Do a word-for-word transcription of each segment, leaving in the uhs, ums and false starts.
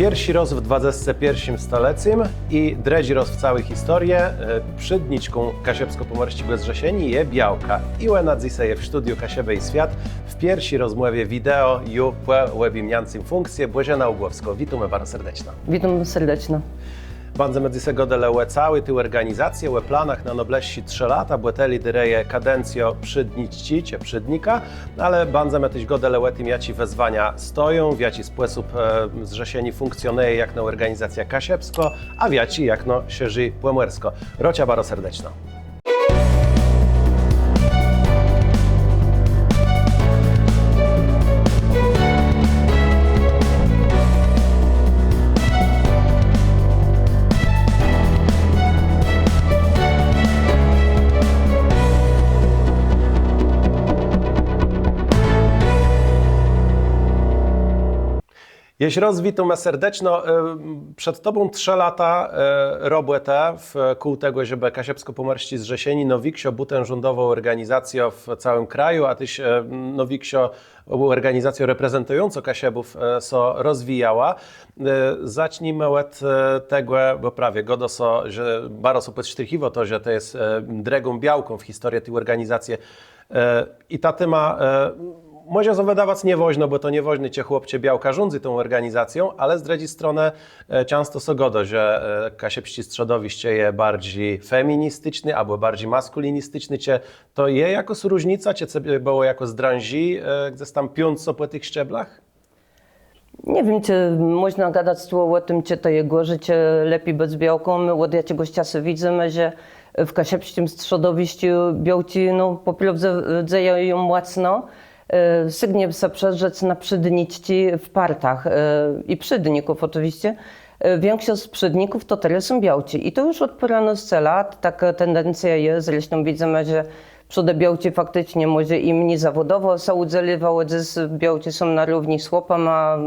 Pierszi rôz w dwadzestim pierszim stalecym i drëdżi rôz w całi historie, e, przédniczką Kaszëbskò-Pòmòrsczégò Zrzeszeniô je białka. I òna dzysô je w sztudiu Kaszëbë i Swiat w pierszi rozmòwie wideo ju pò òbjimniãcym fónkcje. Bòżena Ùgòwskô, witómë baro serdeczno. Witóm serdeczno. Bãdzemë dzysô gôdelë ò całi ti òrganizacje, ò planach na nôblëższé trzë lata, bò tëli dérëje kadencjô przédniczczi czë przédnika, ale bãdzemë téż gôdelë ò tim, jaczé wëzwania stoją, w jaczi spòsób, e, Zrzeszenié fónkcjonëje jakno òrganizacjô kaszëbskô, a w jaczi jakno szerzi pòmòrskô. Rôczã baro serdeczno. Jesz rôz witómë serdeczno. E, przed tobą trzë lata, e, robòtë wkół tegò, żebë Kaszëbskò-Pòmòrsczé Zrzeszenié, nôwikszô bùtenrządowô òrganizacjô w całim kraju, a téż, e, nôwikszô òrganizacjô reprezentëjącô Kaszëbów, e, sã rozwijała. E, zacznijmë òd, e, tegò, bò prawie gôdô sã, że baro sã pòdsztrichiwô to, że të jes, e, drëgą białką w historie ti òrganizacje. E, i ta téma, e, mòże sã wëdawac niewôżnô, bò to niewôżné, czë chłop, czë białka rządzy tą òrganizacją, ale z drëdżi stronë, e, czãsto sã gôdô, że, e, kaszëbsczé strzodowiszcze je barżi feministiczné abò barżi maskùlinisticzné. Czë to je jakôs różnica, czë cebie bëło jakòs drãżi, e, gdzes tam piąc sã pò tëch szczeblach? Nie wiém, czë mòżna gadac tu ò tim, czë to je gòrzi, czë lepi bëc białką. Më òd jaczégòs czasu widzymë, że w kaszëbsczim strzodowiszczu białczi, no, pò prôwdze, e, dzejają mòcno. E, sygnie sã przëzdrzec na przédniczczi w partach, e, i przédników òczëwiscë. E, wikszosc przédników to terô są białczi. I to ju òd pôrãnôsce lat takô tendencjô je. Zresztą widzymë, że przódë białczi fakticzno mòże i mni zawòdowò sã ùdzeliwało, dzys białczi są na równi z chłopama,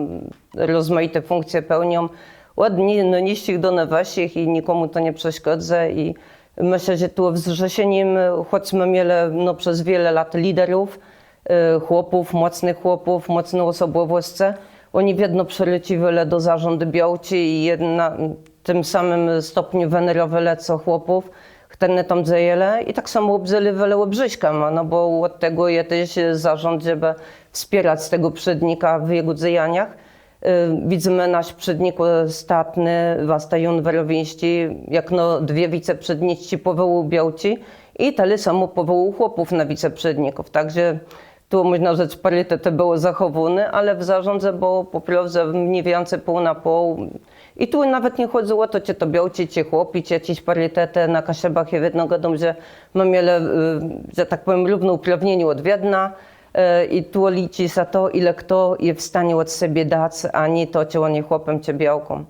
rozmajité fónkcje pełnią, òd ni-, nôniższich do nôwëższich i nikòmù to nie przeszkôdzô. I mëszlã, że tu w Zrzeszenim, chòc më mielë, no, przez wiele lat liderów, e, chłopów, mòcnëch chłopów, mòcné òsobòwòscë, òni wiedno przëlôcziwelë do zarządu białczi i jedna, w tim samim stopniu wënerowelë co chłopów, chtërny tam dzejelë, i tak samò òbdzeliwelë òbrzészkama, no bò òd tegò je téż zarząd, żebë wspierac tegò przédnika w jegò dzejaniach. E, widzymë, nasz przédnik òstatny, wasta Jan Wërowińsczi, jakno dwie wiceprzédniczczi pòwòłôł białczi i tëli samò pòwòłôł chłopów na wiceprzédników. Tak że tu, mòżna rzec, paritetë bëłë zachòwóné, ale w zarządze bëło pò prôwdze mni wiãcy pół na pół. I tu nawet nie chòdzy ò to, czë to białczi, czë chłopi, czë jaczés paritetë. Na Kaszëbach jô wiedno gôdóm, że më mielë, e, że tak pòwiém, równoùprawnienié òd wiedna, e, i tu liczi sã to, ile chto je w stanie òd sebie dac, a nié to, czë òn je chłopã, czë białką.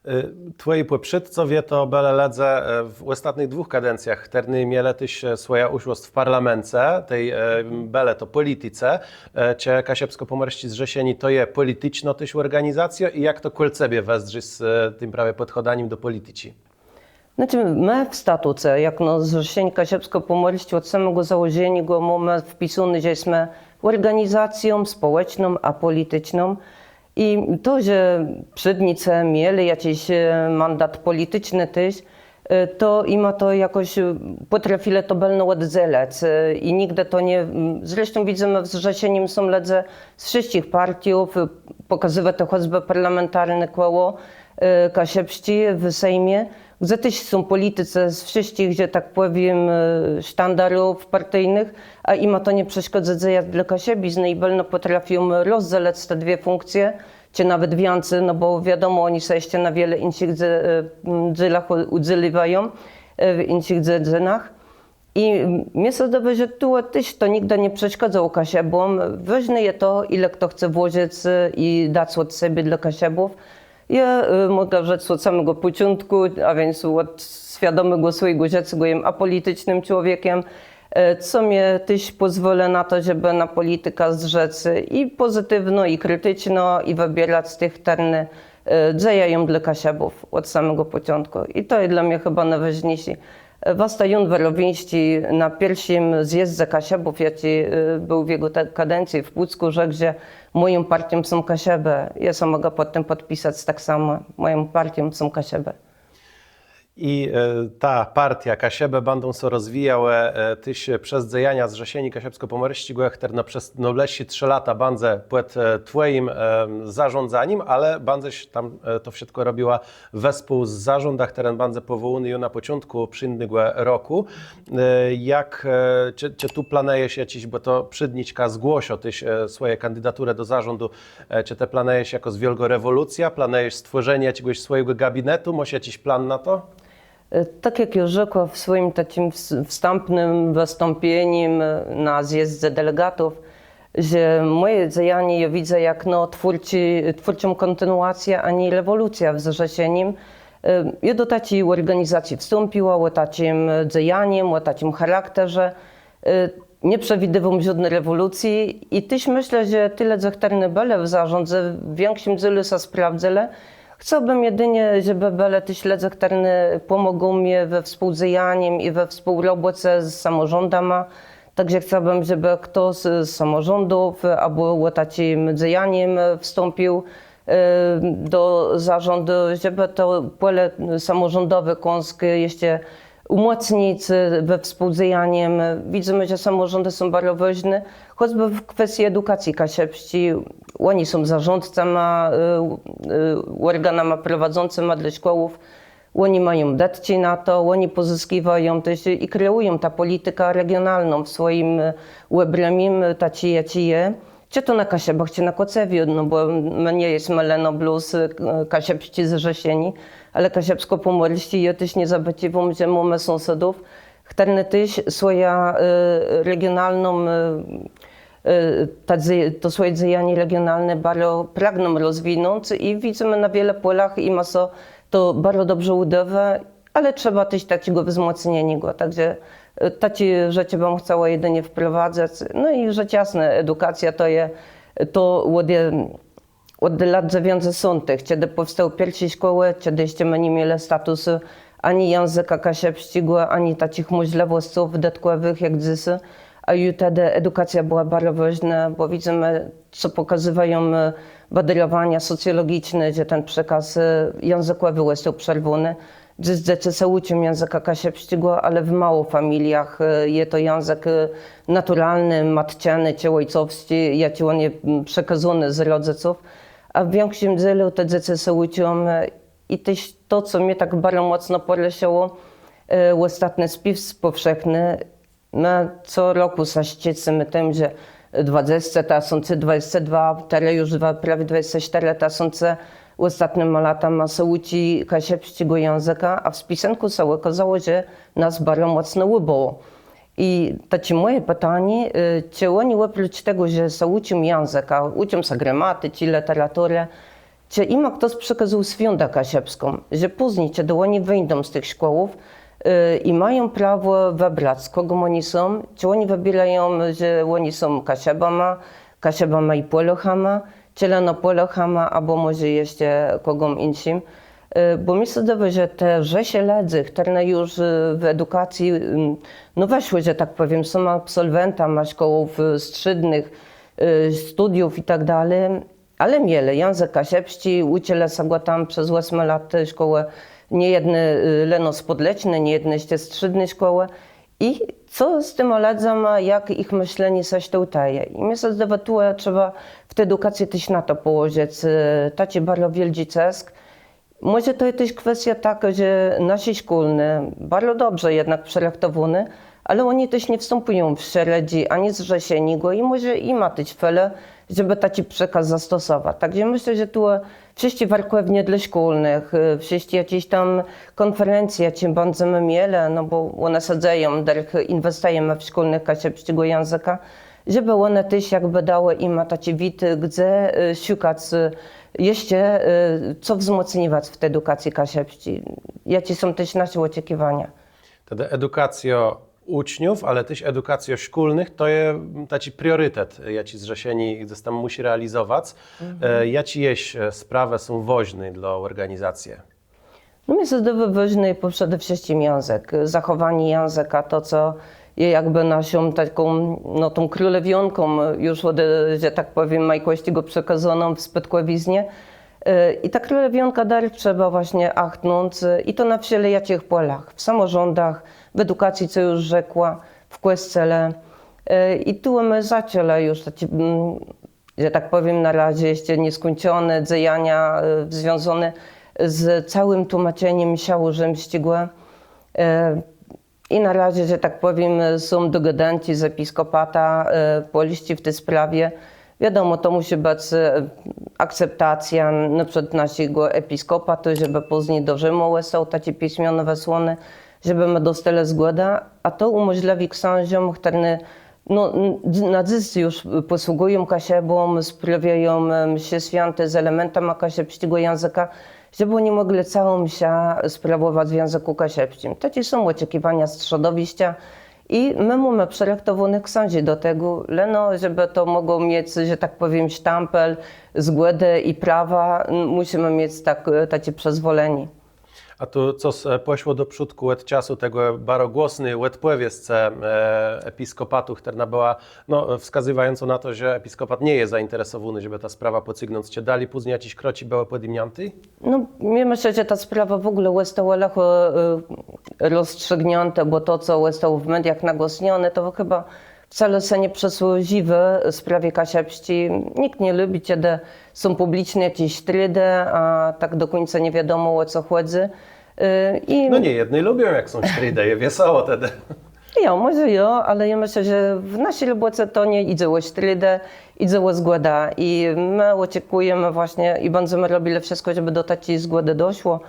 E, twòji pòprzédcowie to bëlë lëdze, e, w òstatnëch dwùch kadencjach, chtërny mielë téż, e, swòjã ùszłosc w parlamence, tej, e, bëlë to pòliticë. E, czë Kaszëbskò-Pòmòrsczé Zrzeszenié to je pòliticznô téż òrganizacjô i jak to kòl cebie wëzdrzi z, e, tim prawie pòdchôdanim do pòliticzi? Znaczi, më w statuce, jakno Zrzeszenié Kaszëbskò-Pòmòrsczé, òd samégò założeniô gò mómë wpisóné, że jesmë òrganizacją spòłeczną, apòliticzną. I to, że przédnicë mielë jaczis, e, mandat pòliticzny téż, e, to jima to jakòs, e, pòtrafilë to bëlno òddzelëc, e, i nigdë to nie, m, zresztą widzymë, w Zrzeszenim są lëdze z wszëtczich partiów, e, pòkazywô to chòcbë parlamentarné kòło, e, kaszëbsczé w Sejmie, gdze téż są pòliticë z wszëtczich, że tak pòwiém, e, sztandarów partijnëch, a jima to nie przeszkôdzô dzejac dlô kaszëbiznë i bëlno pòtrafią rozdzelëc te dwie fùnkcje, czë nawet wiãcy, no bò wiadomò, òni sã jesz na wiele jinszich dze-, e, m, dzélach ù-, ùdzeliwają, e, w jinszich dzedzënach. I mie sã zdôwô, że tu téż to nigdë nie przeszkôdzało Kaszëbóm. Wôżné je to, ile chto chce włożëc, e, i dac òd sebie dlô Kaszëbów. Jô, e, mògã rzec òd samégò pòczątkù, a wiãc òd swiadomégò swòjégò żëcégò jem apòliticznym człowiekã, e, co mie téż pòzwôlô na to, żebë na pòlitikã zdrzec i pòzytiwno, i kriticzno, i wëbierac tëch, chtërny, e, dzejają dlô Kaszëbów òd samégò pòczątkù. I to je dlô mie chëba nôwôżniészé. Wasta Jan Wërowińsczi na pierszim zjezdze Kaszëbów, jaczi béł w jegò kadencji w Pùckù, rzekł, że mòją partią są Kaszëbë. Jô sã mògã pòd tim pòdpisac tak samò. Mòją partią są Kaszëbë. I ta partiô Kaszëbë bãdą sã rozwijałë téż przez dzejania Zrzeszeniô Kaszëbskò-Pòmòrsczégò, chtërno przez nôblëższé trzë lata bãdze pòd twòjim zarządzanim, ale bãdzesz tam to wszëtkò robiła wespół z zarządã, chtëren bãdze pòwòłóny ju na pòczątkù przińdnégò rokù. Jak, czë të planëjesz jaczis, bò to przédniczka zgłôszô téż swòje kandidaturë do zarządu, czë të planëjesz jakąs wiôlgą rewòlucjã, planëjesz stwòrzenié jaczégòs swòjégò gabinetu, môsz jaczis plan na to? Tak jak jô rzekła w swòjim taczim wstãpnym wëstąpienim na zjezdze delegatów, że mòje dzejanié jô widzã jak no twórczą kòntinuacjã, a nié rewòlucjã w Zrzeszenim. Jô do taczi òrganizacji wstąpiła ò taczim dzejanim, ò taczim charakterze. Nie przewidiwóm żódny rewòlucji i téż mëszlã, że ti lëdze, chtërny bëlë w zarządze, w wikszim dzélu sã sprôwdzëlë. Chcôłbëm jedënie, żebë bëlë téż lëdze, chtërny pòmògą mie we współdzejanim i we współrobòce z samòrządama. Tak że chcôłbëm, żebë chto z samòrządów abò ò taczim dzejanim wstąpił do zarządu, żebë to pòle samòrządowé kąsk jeszcze ùmòcnic we współdzejanim. Widzymë, że samòrządë są baro wôżné, chòcbë w kwestii edukacji kaszëbsczi. Òni są zarządcama, òrganama prowadzącyma dlô szkòłów. Òni mają dëtczi na to, òni pòzyskiwają téż i kreùją tã pòlitikã regionalną w swòjim òbrëmim, taczi jaczi je. Czë to na Kaszëbach, czë na Kòcewie, no bò më nie jesmë leno blós Kaszëbsczé Zrzeszenié, ale Kaszëbskò-Pòmòrsczé. Jô téż nie zabôcziwóm, że mómë sąsadów, chtërny téż swòjã regionalną, to swòje dzejanié regionalné baro pragną rozwinąc i widzymë na wiele pòlach i mie sã to baro dobrze ùdôwô. Ale trzeba téż taczégò wzmòcnieniô. Tak że taczé rzeczë bëm chcała jedënie wprowadzac. No i rzecz jasnô, edukacjô to je to òd lat dzewiãcdzesątëch, czedë pòwstałë pierszé szkòłë, czedë jeszcze më ni mielë statusu ani jãzëka kaszëbsczégò, ani taczich mòżlëwòsców dëtkòwëch jak dzysô. A ju tedë edukacjô bëła baro wôżnô, bò widzymë, co pòkazywają badérowania socjologiczné, że ten przekôz jãzëkòwi òstôł przerwóny. Dzys dzecë sã ùczą jãzëka kaszëbsczégò, ale w mało familiach je to jãzëk naturalny, matczëny czë òjcowsczi, jaczi òn je przekôzóny z rodzëców. A w wikszim dzélu te dzecë sã ùczą. I téż to, co mie tak baro mòcno pòrëszëło, òstatny spis pòwszechny. Më co rokù sã szczëcymë tim, że dwadzesce tësący, dwadzesce dwa, terô ju prawie dwadzesce sztërë tësące òstatnyma latama sã ùczi kaszëbsczégò jãzëka, a w spisënkù sã òkôzało, że nas baro mòcno ùbëło. I taczé mòje pitanié, czë òni òprócz tegò, że sã ùczą jãzëka, ùczą sã gramaticzi, lëteraturë, czë jima chtos przekôzôł swiądã kaszëbską, że pózni, czedë òni wińdą z tëch szkòłów i mają prawò wëbrac, kògò òni są, czë òni wëbiérają, że òni są Kaszëbama, Kaszëbama i Pòlôchama, czë leno Pòlôchama, abò mòże jeszcze kògò jinszim. Bò mie sã zdôwô, że te rzesze lëdzy, chtërne ju w edukacji, no weszłë, że tak pòwiém, są absolwentama szkòłów strzédnëch, studiów i tak dali. Ale mielë jãzëk kaszëbsczi, ùczëlë sã gò tam przez òsmë lat szkòłë, niejedny leno spòdleczné, niejedny jeszcze strzédné szkòłë. I co z tima lëdzama, jak jich mëszlenié sã sztôłtëje? I mie sã zdôwô, tu trzeba w ti edukacji téż na to pòłożëc taczi baro wiôldżi cësk. Mòże to je téż kwestiô takô, że naszi szkólny, baro dobrze jednak przërëchtowóny, ale òni téż nie wstãpùją w szeredżi ani Zrzeszeniégò i mòże jima téż felëje, żebë taczi przekôz zastosowac. Tak że mëszlã, że tu wszëtczé warkòwnie dlô szkólnëch, wszëtczé jaczés tam kònferencje, jaczé bãdzemë mielë, no bò òne sã dzeją, dërch inwestëjemë w szkólnëch kaszëbsczégò jãzëka, żebë òne téż jakbë dałë jima taczi wid, gdze szëkac jeszcze, co wzmòcniwac w ti edukacji kaszëbsczi. Jaczé są téż nasze òczekiwania? Tedë edukacjô ùczniów, ale téż edukacjô szkólnëch to je taczi prioritet, jaczi Zrzeszenié gdzes tam mùszi realizowac. Jaczé jesz sprawë są wôżné dlô òrganizacje? No, mie sã zdôwô wôżny przede wszëtczim jãzëk, zachòwanié jãzëka, to, co je jakbë naszą taką, no, tą królewiónką, e, ju òd, e, że tak pòwiém, Majkòwsczégò przekôzóną w spôdkòwiznie. E, i ta królewiónka dali trzeba własnie achtnąc, e, i to na wszelejaczich pòlach, w samòrządach, w edukacji, co ju rzekła, w Kòscele. E, i tu më zaczãlë ju taczé, mm, że tak pòwiém, na razie jesz nieskùńczoné dzejania, e, związóné z całim tłómaczenim mszału rzimsczégò. E, i na razie, że tak pòwiém, są dogôdënczi z episkòpatã, e, Pòlsczi w ti sprawie. Wiadomò, to mùszi bëc, e, akceptacjô na przëkłôd naszégò episkòpatu, żebë pózni do Rzimù òstôł taczi pismiono wësłóny, żebë më dostelë zgòdã, a to ùmòżlëwi ksãżóm, chtërny, no, n-, na dzys ju pòsłëgùją Kaszëbóm, sprawiają, e, msze swiãté z elementama kaszëbsczégò jãzëka, żebë òni mòglë całą mszã sprawòwac w jãzëkù kaszëbsczim. Taczé są òczekiwania strzodowiszcza i më mómë przërëchtowónëch ksãżi do tegò, leno żebë to mògło miec, że tak pòwiém, sztãpel zgòdë i prawa, n-, mùszimë miec tak, e, taczé przëzwòlenié. A tu cos, e, pòszło do przódkù òd czasu tegò baro głosny òdpòwiescë, e, episkòpatu, chtërna bëła, no, wskazywającą na to, że episkòpat nie je zainteresowóny, żebë tã sprawã pòcygnąc. Czë dali pózni jaczés kroczi bëłë pòdjimniãté? No, jô mëszlã, że ta sprawa w ògóle òstała lëchò, e, rozstrzëgniãtô, bò to, co òstało w mediach nagłosnioné, to chëba wcale sã nie przësłużiwô sprawie kaszëbsczi. Nicht nie lubi, czedë są pùbliczné jaczés sztridë, a tak do kùńca nie wiadomò, ò co chòdzy. E, i No nié, jedny lubią, jak są sztridë, je wiesoło tedë. Jo, mòże jo, ale jô mëszlã, że w naszi robòce to nie jidze ò sztridë, jidze ò zgòdã. I më òczekùjemë własnie i bãdzemë robilë wszëtkò, żebë do taczi zgòdë doszło.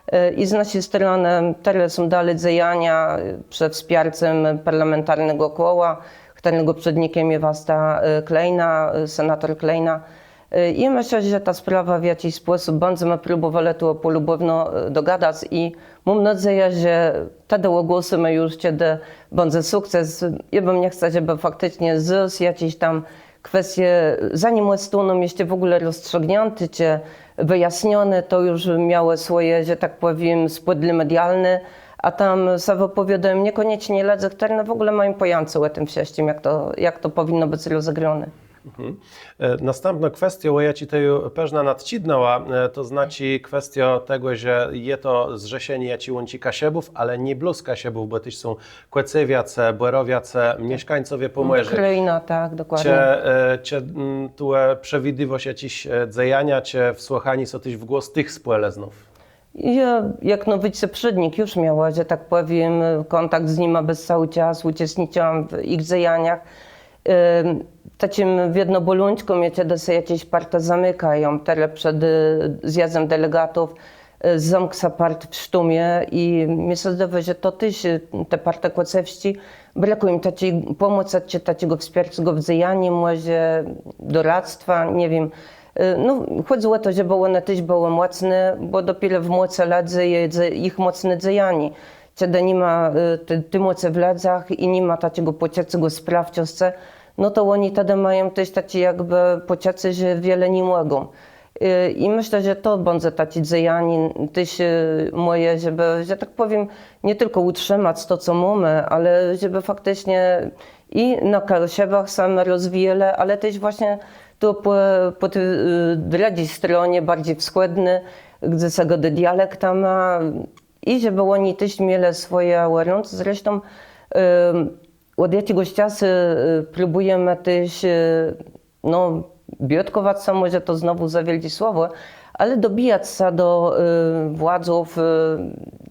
E, i z naszi stronë terô są dali dzejania, e, przë wspiarcym parlamentarnégò kòła, chtërnégò przédnikã je wasta, e, Kleina, e, senator Kleina. E, i mëszlã, że tã sprawã w jaczis spòsób bãdzemë próbòwelë tu pòlubòwno, e, dogadac i móm nôdzejã, że tedë ògłosymë ju, czedë bãdze sukces. Jô bëm nie chca, żebë fakticznie z, z jaczis tam kwestie, zanim òstóną jesz w ògóle rozstrzëgniãté czë wëjasnioné, to ju miałë swòje, że tak pòwiém, spòdlé medialné, a tam sã wëpòwiôdają niekònieczno lëdze, chtërny w ògóle mają pòjãcé ò tim wszëtczim, jak to, jak to pòwinno bëc rozegróné. Mhm. E, nôstãpnô kwestiô, ò jaczi të ju përznã nadczidnãła, e, to znaczi kwestiô tegò, że je to zrzeszenié, jaczé łączi Kaszëbów, ale nié blós Kaszëbów, bò téż są Kòcewiacë, Bòrowiacë, mieszkańcowie Pòmòrzégò. Kleina, tak, dokładnie. Czë, e, czë, mm, tu, e, przewidiwôsz jaczés, e, dzejania, czë wsłëchanié sã téż w głos tëch spòlëznów? Jô, jakno wiceprzédnik, ju miała, że tak pòwiém, kòntakt z nima bez całi czas, ùczestniczëła w jich dzejaniach. Em, taczim wiedno bòlączką je, czedë sã jaczés partë zamikają, terô przed, e, zjazdã delegatów, e, zamkł sã part w Sztëmie i mie sã zdôwô, że to téż, e, te partë kòcewsczé, brakùje jim taczi pòmòcë, czë taczégò wspiarcégò w dzejanim, mòże doradztwa, nie wiém. E, no, chòdzy ò to, żebë òne téż bëłë mòcné, bò dopiérze w mòcë lëdzy je dze-, jich mòcné dzejanié. Czedë ni ma, e, ti, ti mòcë w lëdzach i ni ma taczégò pòczëcégò sprawczoscë, no to òni tedë mają téż taczé jakbë pòczëcé, że wiele ni mògą. E, i mëszlã, że to bãdze taczé dzejanié téż, e, mòje, żebë, że tak pòwiém, nié tylkò ùtrzëmac to, co mómë, ale żebë fakticznie i na Kaszëbach sã rozwijelë, ale téż własnie tu pò, pò ti, e, drëdżi stronie, barżi wschòdny, gdze sã gôdô dialektama, i żebë òni téż mielë swòje òrządze. Zresztą, e, òd jaczégòs czasu, e, próbùjemë téż, e, no, biôtkòwac sã, mòże to znowù za wiôldżé słowò, ale dobijac sã do, e, władzów, e,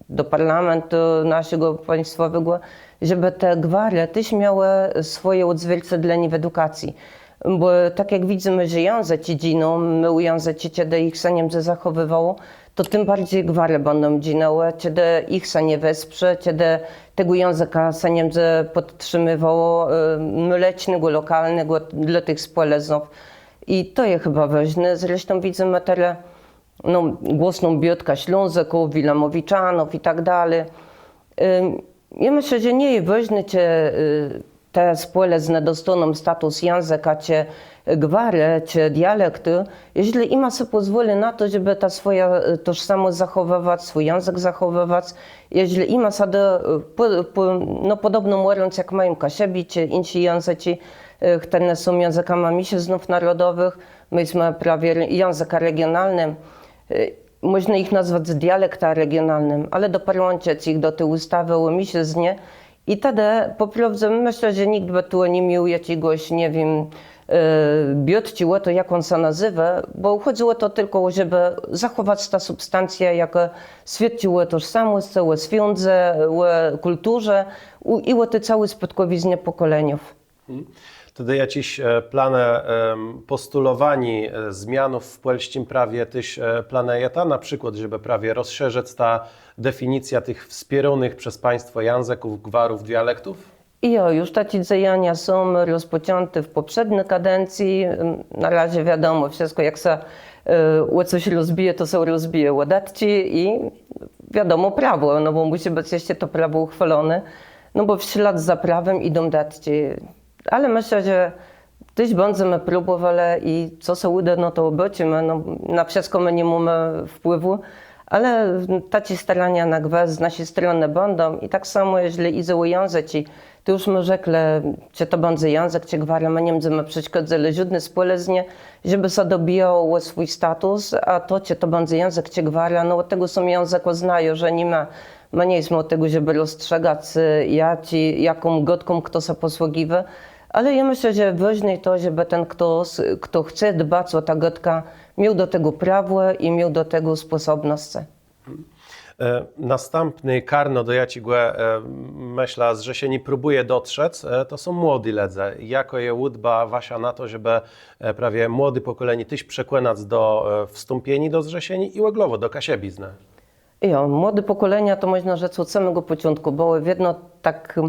do parlamentu naszégò państwòwégò, żebë te gwarë téż miałë swòje òdzwiercedlenié w edukacji. Bò tak jak widzymë, że jãzëczi dżiną, môłé jãzëczi, czedë jich sã nie mdze zachòwiwało, to tim barżi gwarë bãdą dżinãłë, czedë jich sã nie wesprze, czedë tegò jãzëka sã nie mdze pòdtrzimiwało, e, nôleżnégò, lokalnégò dlô tëch spòlëznów. I to je chëba wôżné. Zresztą widzymë terô, no, głosną biôtkã Slązôków, Wilamòwiczanów i tak dali. Em, jô mëszlã, że nie je wôżné, czë, e, Te spòlëznë dostóną status jãzëka czë gwarë, czë dialektu, jeżlë jima sã pòzwòli na to, żebë tã swòjã tożsamòsc zachòwëwac, swój jãzëk zachòwëwac, jeżlë jima sã dô pò, pò, no, pòdobną ùrąc, jak mają Kaszëbi czë jinszé jãzëczi, chtërne są jãzëkama miészëznów nôrodnëch. Më jesmë prawie jãzëkã regionalnym. Mòżna jich nazwac dialektã regionalnym, ale doparłãczëc jich do ti ùstawë ò miészëznie. I tedë pò prôwdze mëszlã, że nicht bë tu ni miôł jaczégòs, nie wiém, biôtczi ò to, jak òn sã nazéwô, bò chòdzëło ò to tëlkò, żebë zachòwac tã substancjã, jakô swiôdczi ò tożsamòscë, ò związkù, ò kùlturze i ò ti całi spôdkòwiznie pòkòleniów. Tedë jaczés planë pòstulowaniô zmianów w pòlsczim prawie téż planëjeta, na przikłôd, żebë prawie rozszerzëc tã definicjã tëch wspiérónëch przez państwò jãzëków, gwarów, dialektów? Jo, ju taczé dzejania są rozpòczãté w pòprzédny kadencji. Na razie wiadomò, wszëtkò jak sã ò cos rozbije, to sã rozbije ò dëtczi i wiadomò prawò, no bò mùszi bëc jesz to prawò ùchwôloné, no bò w szlad za prawã jidą dëtczi. Ale mëszlã, że téż bãdzemë próbòwelë i co sã ùdô, no to òbôczimë, no, na wszëtkò më ni mómë wpłiwù, ale taczé starania na gwës z naszi stronë bãdą i tak samò, jeżlë jidze ò jãzëczi, to ju më rzeklë, czë to bãdze jãzëk, czë gwara, më nie mdzemë przeszkôdzelë żódny spòlëznie, żebë sã dobijało ò swój status, a to, czë to bãdze jãzëk, czë gwara, no òd tegò są jãzëkòznajôrze, nié më. Më nie jesmë òd tegò, żebë rozstrzëgac, jaką gôdką chto sã pòsłëgiwô, ale jô mëszlã, że wôżné je to, żebë ten chtos, chto chce dbac ò tã gôdkã, miôł do tegò prawò i miôł do tegò spòsobnoscë. Nôstãpné karno, do jaczégò, mëszlã, Zrzeszenié próbùje dotrzec, to są młodi lëdze. Jakô je ùdba waszô na to, żebë prawie młodé pòkòlenié téż przekònac do wstąpieniô do Zrzeszeniô i òglowò do kaszëbiznë? Jo, młodé pòkòlenia to mòżna rzec òd samégò pòczątkù bëłë wiedno tak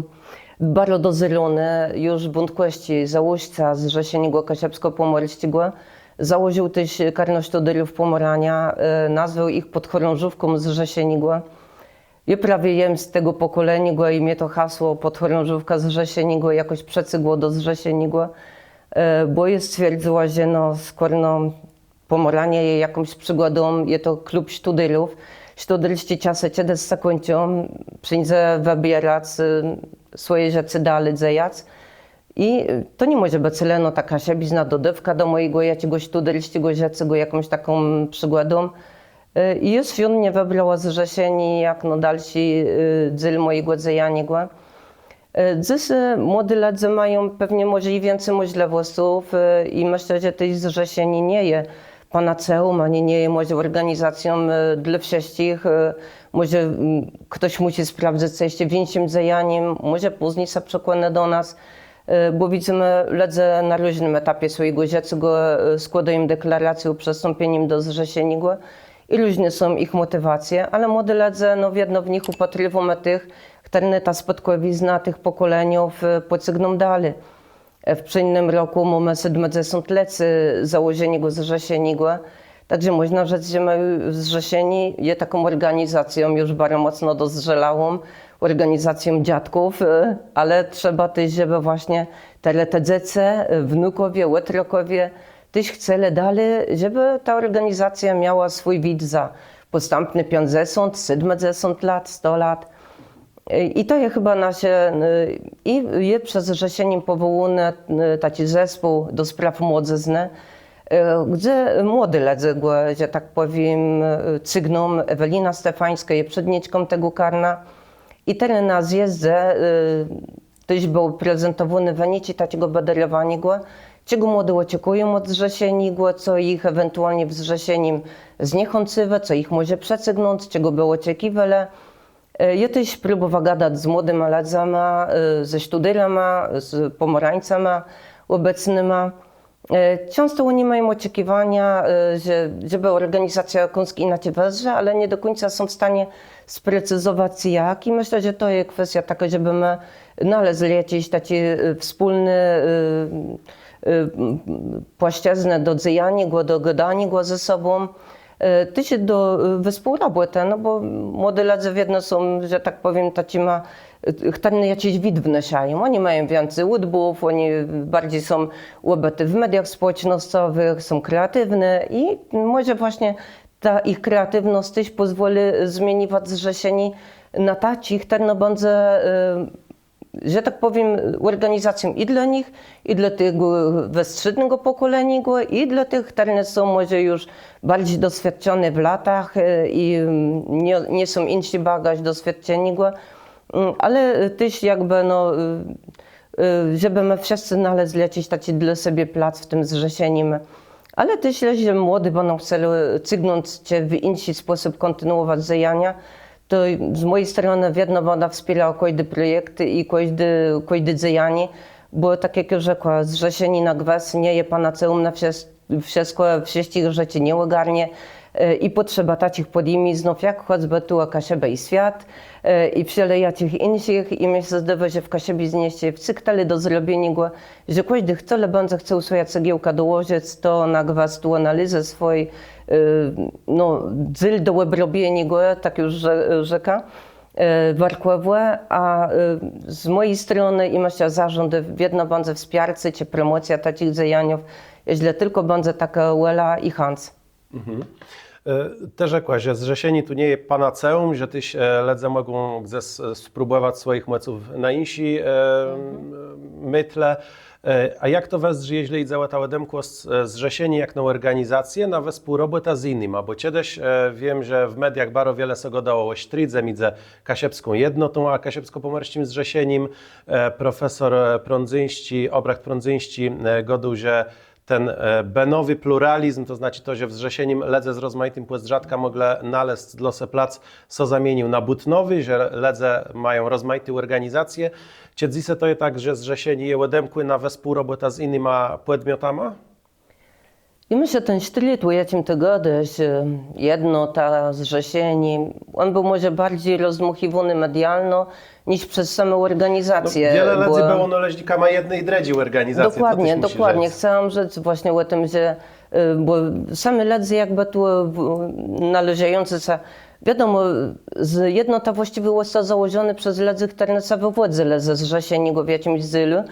baro dozéloné. Ju Bądkòwsczi, założca Zrzeszeniégò Kaszëbskò-Pòmòrsczégò, założił téż karno sztudérów Pòmòraniô, nazwôł jich pòdchòrążówką Zrzeszeniégò. Jô prawie jem z tegò pòkòleniégò i mie to hasło pòdchòrążówka Zrzeszeniégò jakòs przëcygło do Zrzeszeniégò, bò jô stwierdzëła, że no skòro Pòmòraniô je jakąs przigòdą, je to klub sztudérów. Sztudérsczé czasë czedës sã kùńczą, przińdze wëbierac swòje rzeczë, dali dzejac. I to ni mòże bëc leno takô kaszëbizna, dodôwka do mòjégò jaczégòs sztudérsczégò żëcégò jakąs taką przigòdą. I jô swiądnie wëbrała Zrzeszenié jakno dalszi dzél mòjégò dzejaniégò. Dzysô młodi lëdze mają pewno mòże i wicy mòżlëwòsców i mëszlã, że téż Zrzeszenié nie je panaceum ani nie je mòże òrganizacją dlô wszëtczich. Mòże chtos mùszi sprawdzëc sã jesz w jinszim dzejanim, mòże pózni sã przekònô do nas. Bò widzymë, lëdze na różnym etapie swòjégò żëcégò skłôdają deklaracje ò przëstąpienim do Zrzeszeniégò i różné są jich mòtiwacje, ale młodi lëdze, no wiedno w nich ùpatriwómë tëch, chtërny tã spôdkòwiznã tëch pòkòleniów pòcygną dali. W przińdnym rokù mómë sétmëdzesąt lecé założeniégò Zrzeszeniégò. Tak że mòżna rzec, że më, Zrzeszenié je taką òrganizacją ju baro mòcno dozdrzeniałą, òrganizacją dziadków, ale trzeba téż, żebë własnie te, te dzecë, wnukòwie, òtrokòwie téż chcelë dali, żebë ta òrganizacjô miała swój wid za pòstãpné piãcdzesąt, sétmëdzesąt lat, sto lat. I to je chëba nasze, i je przez Zrzeszenié pòwòłóny taczi zespół do sprôw młodzëznë, gdze młodi lëdze gò, że tak pòwiém, cygną. Ewelina Stefańskô je przédniczką tegò karna. I terô na zjezdze téż bëłë prezentowóné wëniczi taczégò badérowaniégò, czegò młodi òczekùją òd Zrzeszeniégò, co jich ewentualnie w Zrzeszenim zniechãcywô, co jich mòże przëcygnąc, czegò bë òczekiwelë. Jô téż próbòwa gadac z młodima lëdzama, ze sztudérama, z Pòmòrańcama òbecnyma. Czãsto òni mają òczekiwania, że, żebë òrganizacjô kąsk jinaczi wëzdrza, ale nie do kùńca są w stanie sprecyzowac jak. I mëszlã, że to je kwestiô takô, żebë më nalezlë jaczis taczi wspólny płaszczëznë do dzejaniégò, do gôdaniégò ze sobą. E, téż do, e, wespółrobòtë, no bò młodi lëdze wiedno są, że tak pòwiém, taczima, e, chtërny jaczis wid wnôszają. Òni mają wiãcy ùdbów, òni barżi są òbëti w mediach spòłecznoscowëch, są kreatiwny i mòże własnie ta jich kreatiwnosc téż pòzwòli zmieniwac Zrzeszenié na taczé, chtërno bãdze, e, że tak pòwiém, òrganizacją i dlô nich, i dlô tegò westrzédnégò pòkòleniô, i dlô tëch, chtërny są mòże ju barżi doswiôdczony w latach, e, i, mm, nie, niesą jinszi bagaż doswiôdczeniégò, mm, ale téż jakbë, no, e, e, żebë më wszëtcë nalezlë jaczis taczi dlô sebie plac w tim Zrzeszenim. Ale téż, jeżlë młodi bãdą chcelë cygnąc sã w jinszi spòsób kòntinuòwac dzejania, to z mòji stronë wiedno bãdã wspiérała kòżdi projekt i kòżdi, kòżdi dzejanié, bò tak jak jô rzekła, Zrzeszenié na gwës nie je panaceum na wszës-, wszëtkò, wszëtczich rzeczi nie ògarnie. E, i pòtrzeba taczich pòdjimiznów, jak chòcbë tu Kaszëbë i Swiat, e, i wszelejaczich jinszich. I mie sã zdôwô, że w kaszëbiznie je wcyg tëli do zrobieniô, że kòżdi, chto le bãdze chcôł swòjã cegiełkã dołożëc, to na gwës tu nalezë swój, e, no, dzél do òbrobieniô, tak ju rze-, rzekã, e, warkòwò, a, e, z mòji stronë i, mëszlã, zarządu wiedno bãdze wspiarcé czë promòcjô taczich dzejaniów, jeżlë tëlkò bãdze takô wòla i chãc. Mhm. E, të rzekła, że Zrzeszenié tu nie je panaceum, że téż, e, lëdze mògą gdzes, e, spróbòwac swòjich mòców na jinszi, e, metle. E, a jak to wëzdrzi, jeżlë jidze ò tã òdemkłosc, e, Zrzeszeniô jakno òrganizacje na wespółrobòtã z jinyma? Bò czedës, e, wiém, że w mediach baro wiele sã gôdało ò sztridze midzë Kaszëbską Jednotą a Kaszëbskò-Pòmòrsczim Zrzeszenim. E, profesor, e, Prądzyńsczi, Òbracht Prądzyńsczi, e, gôdôł, że ten, e, bënowi pluralizm, to znaczi to, że w Zrzeszenim lëdze z rozmajitim pòzdrzatkã mòglë nalezc dlô se plac, sã zamienił na bùtnowi, że lëdze mają rozmajité òrganizacje. Czë dzysô to je tak, że Zrzeszenié je òdemkłé na wespółrobòtã z jinyma pòdmiotama? I mëszlã, ten sztrid, ò jaczim të gôdôsz, e, Jednota, Zrzeszenié, òn béł mòże barżi rozdmùchiwóny medialno, niż przez same òrganizacje. No, wiele lëdzy bëło nôleżnikama jedny i drëdżi òrganizacje, to téż mùszi rzec. Dokładnie, dokładnie. Chcałam rzec własnie ò tim, że, y, bò sami lëdze jakbë tu, y, nôleżący sã, wiadomò, z-, Jednota włascëwie òsta założonô przez lëdzy, chtërny sã wëwòdzëlë ze Zrzeszeniégò w jaczims dzélu.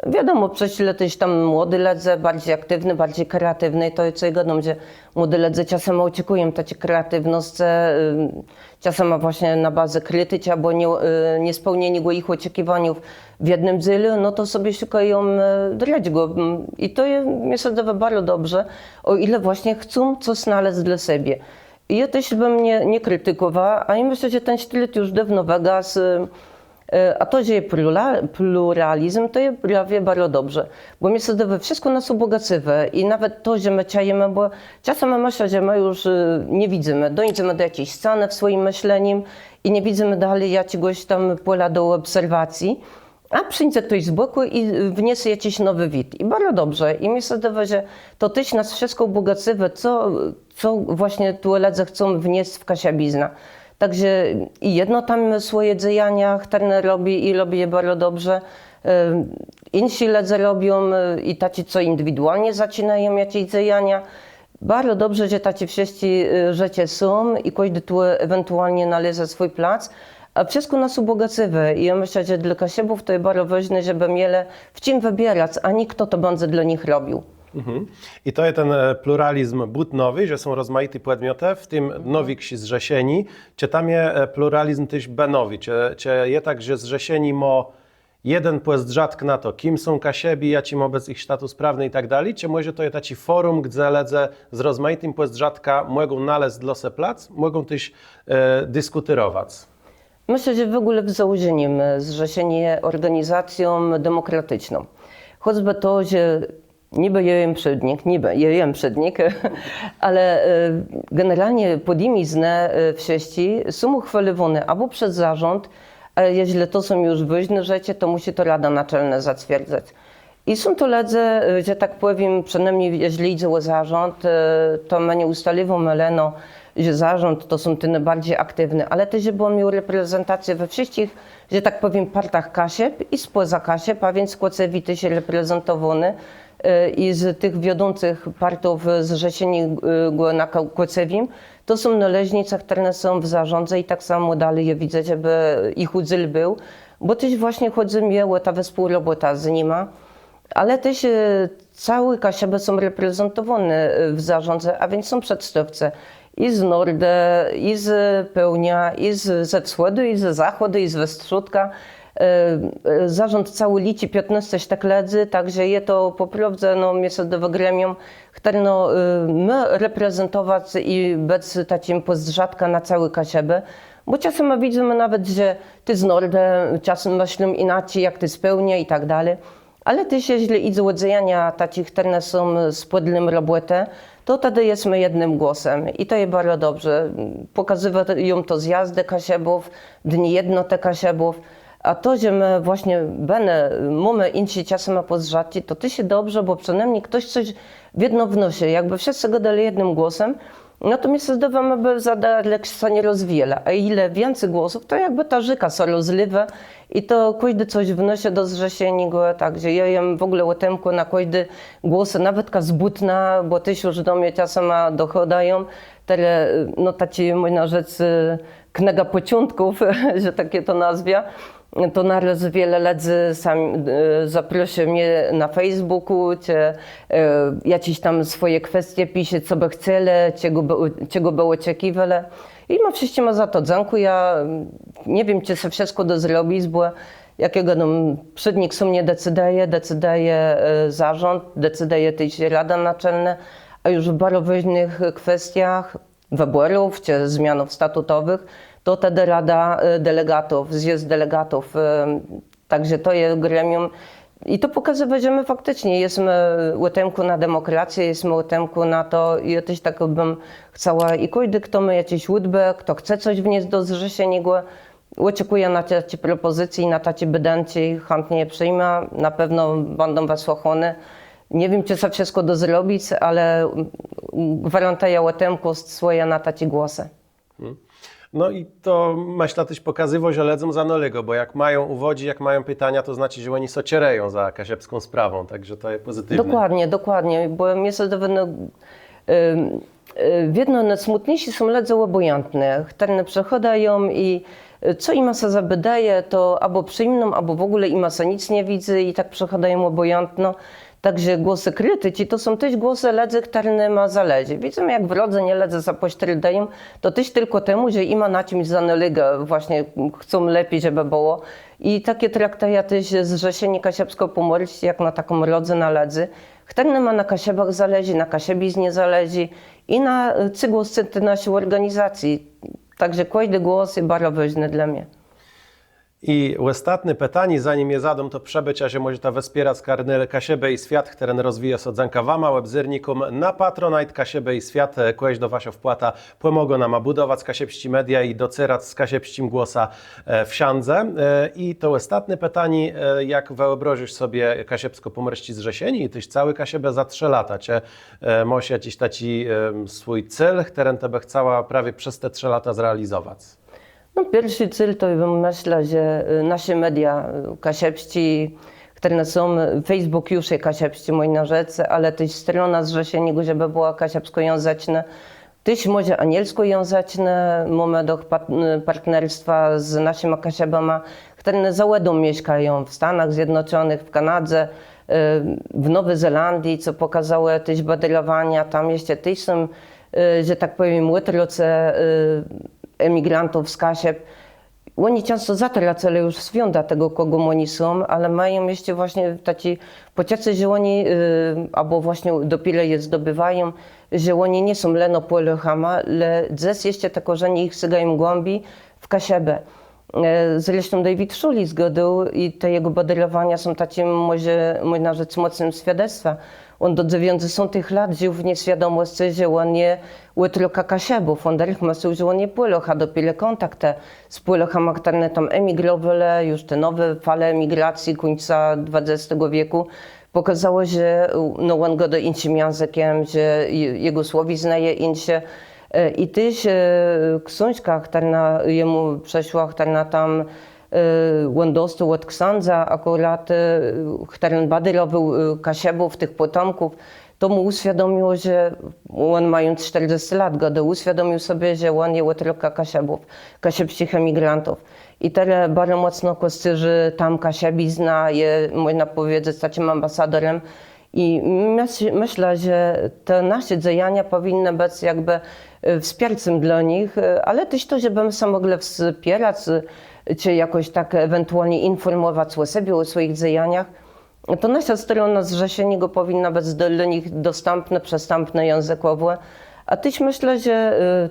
Wiadomò, przecã téż tam młodi lëdze, barżi aktiwny, barżi kreatiwny, to co jô gôdóm, że młodi lëdze czasã òczekùją taczi kreatiwnoscë, y, czasã własnie na bazie kriticzi, abò nie, e, niespełnieniégò jich òczekiwaniów w jednym dzélu, no to sobie szëkają, e, drëdżégò. Mm, i to je, mie sã zdôwô, baro dobrze, ò ile własnie chcą cos nalezc dlô sebie. I jô téż bëm nie, nie kritikòwa, a jô mëszlã, że ten sztrid ju dôwno wëgasł, e, E, a to, że je plura-, pluralizm, to je prawie baro dobrze. Bò mie sã zdôwô, wszëtkò nas ùbògacywô i nawet to, że më czëjemë, bò czasã më mëszlã, że më ju, e, nie widzymë, dońdzemë do jaczis scanë w swòjim mëszlenim i nie widzymë dali jaczégòs tam pòla do òbserwacji, a przińdze chtos z bòkù i wniese jaczis nowi wid. I baro dobrze. I mie sã zdôwô, że to téż nas wszëtkò ùbògacywô, co, co własnie tu lëdze chcą wniesc w kaszëbiznã. Tak że i Jednota swòje dzejania, chtërne robi i robi je baro dobrze. E, jinszi lëdze robią, e, i taczi, co indiwidualnie zaczinają jaczés dzejania. Baro dobrze, że taczé wszëtczé, e, rzeczë są i kòżdi tu ewentualnie nalezë swój plac. A wszëtkò nas ùbògacywô i jô mëszlã, że dlô Kaszëbów to je baro wôżné, żebë mielë w czim wëbierac, a nié chto to bãdze dlô nich robił. Mhm. I to je ten, e, pluralizm bùtnowi, że są rozmajité pòdmiotë, w tim nôwikszé Zrzeszenié. Czë tam je, e, pluralizm téż bënowi? Czë, czë je tak, że Zrzeszenié mô jeden pòzdrzatk na to, kim są Kaszëbi, jaczi mô bëc jich status prawny i tak dali? Czë mòże to je taczé fòrum, gdze lëdze z rozmajitim pòzdrzatkã mògą nalezc dlô se plac, mògą téż, e, diskùtérowac? Mëszlã, że w ògóle w założenim, e, Zrzeszenié je òrganizacją demòkraticzną. Chòcbë to, że nibë jô jem przédnik, nibë jô jem przédnik, ale, e, generalnie pòdjimiznë, e, wszëtczé są ùchwôliwóné abò przez zarząd, a jeżlë to są ju wôżné rzeczë, to mùszi to Rada Naczelnô zatwierdzac. I są to lëdze, e, że tak pòwiém, przënômni jeżlë jidze ò zarząd, e, to më nie ùstaliwómë leno, że zarząd to są ti nôbarżi aktiwny, ale téż, żebë miôł reprezentacjã we wszëtczich, że tak pòwiém, partach Kaszëb i spòza Kaszëb, a wiãc kò co wicy reprezentowóny, e, i z tëch wiodącëch partów Zrzeszeniégò na Kò-, Kòcowim, to są nôleżnicë, chtërne są w zarządze i tak samò dali je widzec, żebë jich ùdzél béł, bò téż włôsnie chòdzy mie ò tã wespółrobòtã z nima, ale téż, e, całé Kaszëbë są reprezentowóné, e, w zarządze, a wiãc są przedstôwcë i z nordë, i z pôłnia, i z, ze wschòdu, i ze zachòdu, i z westrzódka. E, e, zarząd całi liczi piãtnôsce sztëk lëdzy, tak że je to pò prôwdze, no, mie sã zdôwô, gremium, chtërno, e, mô reprezentowac i bëc taczim pòzdrzatkã na całé Kaszëbë. Bò czasã më widzymë nawet, że ti z nordë czasã mëszlą jinaczi jak ti z pôłnia i tak dali. Ale téż, jeżlë jidze ò dzejania taczé, chtërne są spòdlim robòtë, to tedë jesmë jednym głosã. I to je baro dobrze. Pòkazywają to zjazdë Kaszëbów, Dni Jednotë Kaszëbów. A to, że më włôsnie bënë mómë jinszé czasã na pòzdrzatczi, to téż je dobrze, bò przënômni chtos cos wiedno wnosy. Jakbë wszëtcë gôdelë jednym głosã, no to mie sã zdôwô, më bë za dalek sã nie rozwijelë. A jile wiãcy głosów, to jakbë ta rzéka sã rozléwô i to kòżdi cos wnosy do Zrzeszeniégò, tak że jô jem w ògóle òtemkłô na kòżdi głos, nawetka z bùtna, bò téż ju do mie czasã dochôdają. Terô, no, taczi, mòżna rzec, e, knëga pòczątków, że tak jô to nazwiã. To nôrôz wiele lëdzy sã, e, zaprôszô mie na Facebookù, czë, e, jaczés tam swòje kwestie pisze, co bë chcelë, czegò bë, czegò bë òczekiwelë. I jima wszëtczima za to dzãkùjã. Nie wiém, czë sã wszëtkò dô zrobic, bò jak jô gôdóm, przédnik sóm nie decydëje, decydëje, e, zarząd, decydëje téż Rada Naczelnô, a ju w baro wôżnëch kwestiach, wëbòrów czë zmianów statutowëch, to tedë Rada, e, Delegatów, Zjôzd Delegatów, e, tak że to je gremium. I to pòkazëje, że më fakticzno jesmë òtemkłi na demòkracjã, jesmë òtemkłi na to. I jô téż tak bëm chcała i kòżdi, chto mô jaczés ùdbë, chto chce cos wniesc do Zrzeszeniégò, òczekùjã na taczé propòzycje, na taczé bédënczi, chãtno je przëjmã, na pewno bãdą wësłëchóné. Nie wiém, czë sã wszëtkò dô zrobic, ale, mm, gwarantëjã òtemkłosc swòjã na taczé głosë. Mhm. No i to, mëszlã, téż pòkazywô, że lëdzóm zanôlégô, bò jak mają ùwôdżi, jak mają pitania, to znaczi, że òni sã czerëją za kaszëbską sprawą, tak że to je pòzytiwné. Dokładno, dokładno, bò mie sã zdôwô, no, em, e, wiedno nôsmùtniészi są lëdze òbòjãtny, chtërny przëchôdają i, e, co jima sã zabédëje, to abò przëjmną, abò w ògóle jima sã nick nie widzy i tak przëchôdają òbòjãtno. Tak że głosë kriticzi to są téż głosë lëdzy, chtërnym zależi. Widzymë, jak w rodzënie lëdze sã pòsztérdają, to téż tilkò temù, że jima na czims zanôlégô, włôsnie chcą lepi, żebë bëło. I tak jô traktëjã téż Zrzeszenié Kaszëbskò-Pòmòrsczé jak na taką rodzënã lëdzy, chtërnym na Kaszëbach zależi, na kaszëbiznie zależi i na, e, cygłoscë ti naszi òrganizacji. Tak że kòżdi głos je baro wôżny dlô mie. I òstatné pitanié, zanim je zadóm, to przëbôczã, że mòżeta wëspierac kanal Kaszëbë i Swiat, chtëren rozwijô sã dzãka wama, òbzérnikóm, na Patronite Kaszëbë i Swiat. E, kòżdô waszô wpłata pòmôgô nama bùdowac kaszëbsczé media i docerac z kaszëbsczim głosã, e, wszãdze. E, i to òstatné pitanié, e, jak wëòbrôżôsz sobie Kaszëbskò-Pòmòrsczé Zrzeszenié i téż całé Kaszëbë za trzë lata? Czë, e, môsz jaczis taczi, e, swój cél, chtëren të bë chcała prawie przez te trzë lata zrealizowac? No, pierszi cél to jô bëm mësla, że, e, nasze media, e, kaszëbsczé, chtërne są, e, Facebook ju je kaszëbsczi, mòżna rzec, ale téż strona Zrzeszeniégò, żebë bëła kaszëbskòjãzëcznô. Téż mòże anielskòjãzëcznô, mómë doch pat-, e, partnerstwa z naszima Kaszëbama, chtërne za wòdą mieszkają w Stanach Zjednoczonëch, w Kanadze, e, w Nowi Zelandii, co pòkôzało téż badérowania. Tam jesz téż są, e, że tak pòwiém, òtrocë, e, emigrantów z Kaszëb. Òni czãsto zatracëlë ju swiądã tegò, kògùm òni są, ale mają jesz włôsnie taczé pòczëcé, że òni, e, abò włôsnie dopiérze je zdobiwają, że òni nie są leno Pòlôchama, le dzes jesz te kòrzenie jich sygają głãbi w Kaszëbë. E, zresztą David Szulis gôdôł i te jegò badérowania są taczim, mòże, mòżna rzec, mòcnym swiadectwã. Òn do dzewiãcdzesątëch lat żił w nieswiadomòscë, że òn je òtrokã Kaszëbów. Òn dërch mëslôł, że òn je Pòlôch, a dopiérze kòntaktë z Pòlôchama, chtërne tam emigrowelë, ju te nowé fale emigracji kùńca dwadzestégò wiekù, pòkôzało, że, no, òn gôdô jinszim jãzëkã, że je-, jegò słowizna je jinszô. E, i téż, e, ksążka, chtërna jemù przëszła, chtërna tam Òn dostôł òd ksãdza akùrat, chtëren badérowôł Kaszëbów, tëch pòtomków. To mù ùswiadomiło, że òn, mając sztërdzescë lat, gôdô, ùswiadomił sobie, że òn je òtrokã Kaszëbów, kaszëbsczich emigrantów. I terô baro mòcno kòscérzi tam kaszëbiznã, je, mòżna pòwiedzec, taczim ambasadorã. I mëszlã, że te nasze dzejania pòwinnë bëc jakbë wspiarcym dlô nich, ale téż to, żebë më sã mòglë wspierac, czë jakòs tak ewentualnie infòrmòwac ò sobie, ò swòjich dzejaniach. To nasza strona Zrzeszeniégò pòwinna bëc dlô nich dostãpnô, przëstãpnô jãzëkòwò. A téż mëszlã, że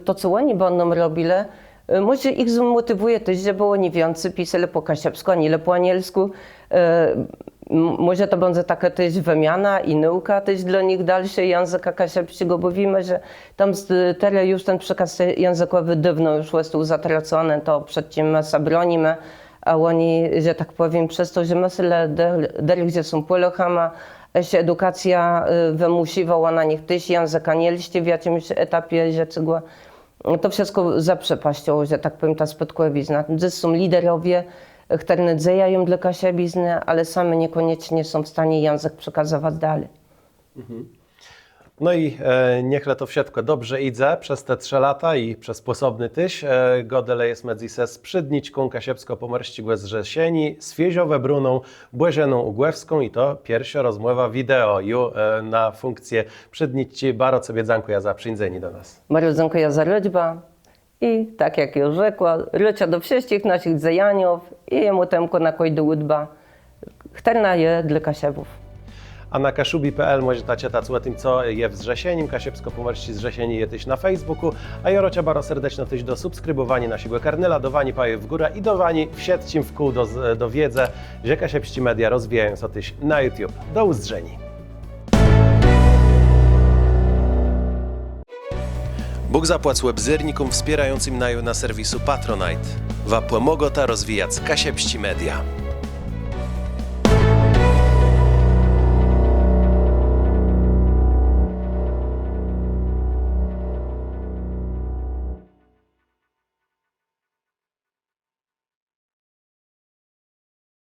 to, co òni bãdą robilë, mòże jich zmòtiwùje téż, żebë òni wiãcy piselë pò kaszëbskù, a nié le pò anielskù. Mòże to bãdze takô téż wëmiana i nôùka téż dlô nich dalszô jãzëka kaszëbsczégò, bò wiémë, że tam terô ju ten przekôz jãzëkòwi dôwno ju òstôł zatracony, to przed czim më sã bronimë. A òni, że tak pòwiém, przez to, że mëslelë dërch, że są Pòlôchama, a jesz edukacjô wëmùsziwała na nich téż jãzëk anielsczi w jaczims etapie żëcégò. To wszëtkò zaprzepascëło, że tak pòwiém, tã spôdkòwiznã. Dzys są liderowie, chtërny dzejają dlô kaszëbiznë, ale sami niekòniecznie są w stanie jãzëk przekazëwac dali. No i niech le to wszëtkò dobrze jidze przez te trzë lata i przez pòsobné téż. Gôdelë jesmë dzys z przédniczką Kaszëbskò-Pòmòrsczégò Zrzeszeniô, swiéżo wëbróną Bòżeną Ùgòwską, i to pierszô rozmòwa wideò ju na fùnkcje przédniczczi. Baro cebie dzãkùjã za przińdzenié do nas. Baro dzãkùjã za rôczbã. I tak jak jô rzekła, rôczã do wszëtczich naszich dzejaniów i jem òtemkłô na kòżdą ùdbã, chtërna je dlô Kaszëbów. A na kaszubi.pl mòżeta czëtac ò tim, co je w Zrzeszenim. Kaszëbskò-Pòmòrsczé Zrzeszenié je téż na Facebookù. A jô rôczã baro serdeczno téż do subskribòwaniô naszégò kanala, dôwaniô pajów w górã i dôwaniô wszëtczim wkół do wiédzë, że kaszëbsczé media rozwijają sã téż na YouTube. Do ùzdrzeniô. Bóg zapłac òbzérnikóm wspiérającym naju na serwisu Patronite. Wa pòmôgôta rozwijac kaszëbsczé media.